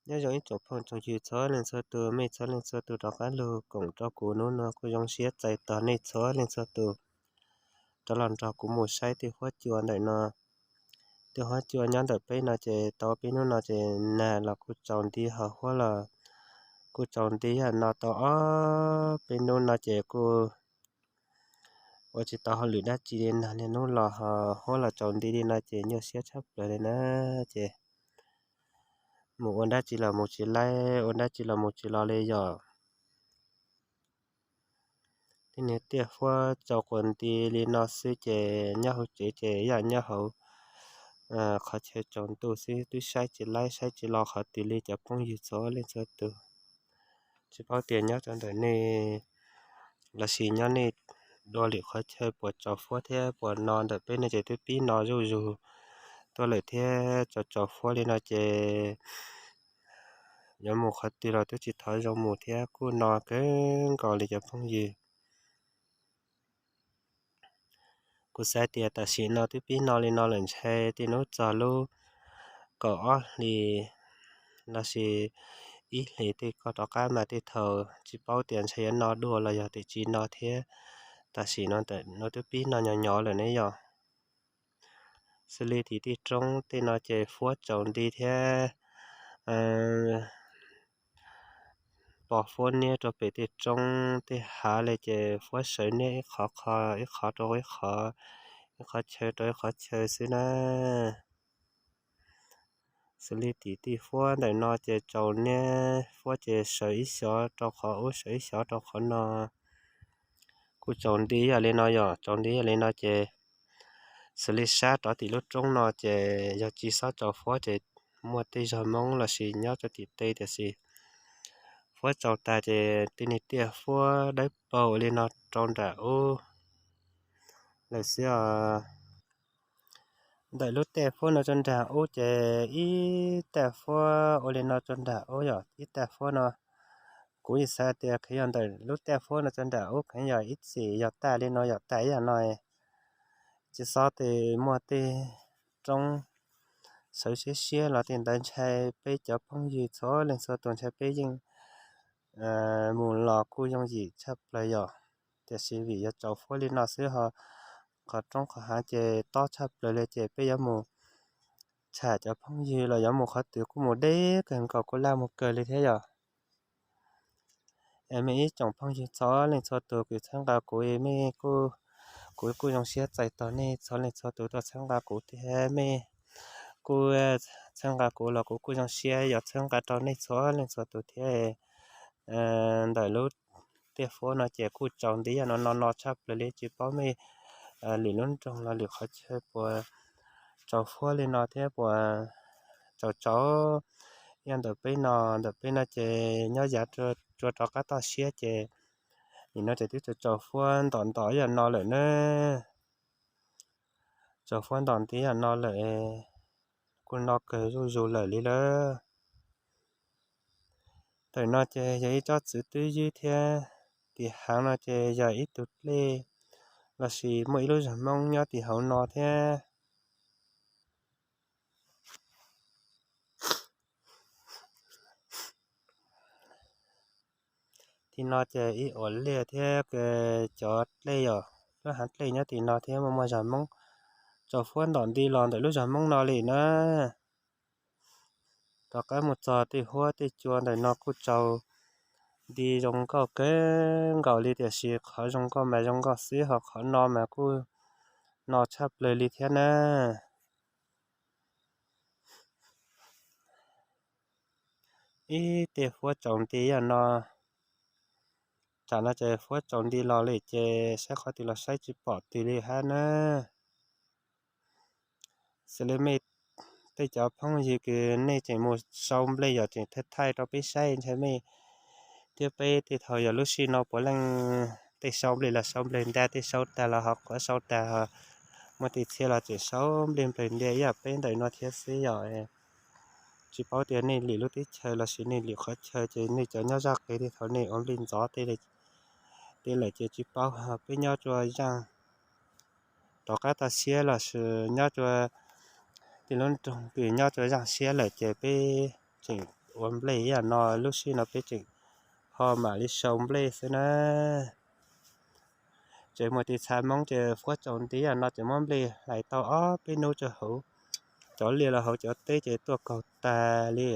Nyob zoo ib tsoom phooj tsoom ywg txhua leej txhua tus, mej txhua leej txhua tus rov qab lug koom rau kuv hnub no kuj zoo siab txais tos nej txhua leej txhua tus rov los nrog kuv mus saib tej huab cua ntawm no. Tej huab cua nyob ntawm peb no ces tau peb hnub no ces nag los kuj tsaus nti ho huab los kuj tsaus nti, yog no tau ob peb hnub no ces kuj ua tsis tau hauj lwm dab tsi li, nag niaj hnub los ho huab los tsaus nti li no ces nyuaj siab tshaj plaws li na. Ces mus ua dab tsi los mus tsis laib, ua dab tsi los mus tsis los li yom. Tej niag tiaj huab tsaus quas nti li no xwb ces nyob hauv tsev ces yam nyob hauv qhov chaw tsaus ntuj xwb twb saib tsis laib saib tsis los qhov twg li cov phooj ywg txhua leej txhua tus. Tsis paub tias nyob rau ntawm nej lossis nyob nej dua lwm qhov chaw puas tsaus huab thiab puas no, ntawm peb no ces twb pib no zuj zus tuaj lawm thiab tsaus tsaus huab li no ces yuav mus qhov twg los twb tsis thov zoo mus thiab kuj no kawg nkaus li cov phooj ywg. Kuv xav tias tam sim no twb pib no li no lawm ntshai tej hnub txog lub kaum ob hlis lossis ib hlis tej koj rov qab mas tej thaum tsis paub tias ntshai yuav no dua los yog tias tsis no thiab. Tam sim no ntawm no twb pib no nyo nyo lawm ne yom. Xws li tim tej roob tej no ces huab tsaus nti thiab pos huab niab rau pem tej roob tej hav li ces huab sawv niab ib qhov qho, ib qhov rau ib qhov, ib qhov chaw rau ib qhov chaw xwb na. Xws li tim tej huab ntawm no ces tsaus niab huab ces sawv ib xyov rau qhov ub sawv ib xyov rau qhov no. Kuj tsaus nti yam li no yom, tsaus nti yam li no ces xws li sab rov tim lub roob no ces yog tsis xob tsaus huab ces muaj tej zog Hmoob lossis nyob rau tim teb tiam sis huab tsaus tas ces tej niag tiaj huab dawb paug li no rau nram ub lawm xwb os. Ntawm lub tiaj huab no rau nram ub ces ib tiaj huab ua li no rau nram ub yom, ib tiaj huab no kuv yeej xav tias kheev yog ntawm lub tiaj huab no rau nram ub kheev yog ib txhis yog tag li no yom, tag ib yam no. Tsis xob tes muaj tej roob sawv siab siab los tej ntawd ntshai peb cov phooj ywg txhua leej txhua tus ntshai peb yeej mus los kuj yooj yim tshaj plaws yom. Tiam sis vim yog tsaus huab li no xwb ho qhov roob qhov hav ces tob tshaj plaws li ces peb yuav mus tsham cov phooj ywg los yuav mus qhov twg kuj mus deb kawg nkaus kuj laj mus kawg li thiab yom. Es mej ib tsoom phooj ywg txhua leej txhua tus kws txhawb nqa kuv, mej kuj, kuv kuj zoo siab txais tos nej txhua leej txhua tus tuaj txhawb nqa kuv thiab mej kuj txhawb nqa kuv los kuv kuj zoo siab yuav txhawb nqa rau nej txhua leej txhua tus thiab. Ntawm lub tiaj huab no ces kuj tsaus nti yam no no no tshaj plaws li, tsis paub mej lwm lub nroog los lwm qhov chaw puas tsaus huab li no thiab puas tsaus tsaus ib yam ntawm peb no. Ntawm peb no ces nyob yav tsuas rov qab toj siab ces nim no ces twb tsaus tsaus huab ntom ntom ib yam no lawm na. Tsaus huab ntom nti yam no lawm, kuj no kawg zuj zus lawm li lawm. Ntawm no ces yog ib tsob txwv twb ywb thiab tim hav no ces yog ib tug dlej lossis muaj ib lub zog Hmoob nyob tim hauv no thiab. Tim no ces ib uas liaj thiab cov dlej yom, lub hav dlej nyob tim no thiab muaj muaj zog Hmoob tsaus huab ntom nti los ntawm lub zog Hmoob no li na. Rov qab mus txog tej huab tej cua ntawm no kuj tsaus nti zoo nkauj kawg nkaus li tiam sis qhov zoo nkauj mas zoo nkauj xwb ho qhov no mas kuj no tshaj plaws li thiab na. Ib tej huab tsaus nti yam no, tam no ces huab tsaus nti los li ces saib qhov twg los saib tsis pom twg li hab na. Xws li mej tej cov phooj ywg kws nej tseem mus sau nplej yog tseem thaij thaij rau peb saib ntshai mej thiab peb tej thaum yog lub sij no puav leej tej sau nplej los sau nplej nta, tej sau tag los ho qhuav sau tag ho muaj tej txhia los tseem sau nplej nplej nta ib yam peb ntawm no thiab xwb yom. Tsis paub tias nej lwm lub teb chaws lossis nej lwm qhov chaw ces nej cov nyob zaj qis tej thaum nej ua nplej ntxov tej lawm ces tsis paub, peb nyob rua zaaj rov qab toj siab lossis nyob rua tej lub nroog kws nyob rua zaaj siab lawm ces peb tseem ua nplej ib yam no, lub sij no peb tseem ho mam li sau nplej xwb na. Tseem muaj tus txha Hmoob ces fuab tsaus nti yam no ces muab nplej hlais tau ob peb hnub rau hauv cov liaj los hauv cov teb ces tuaj kaug tag li.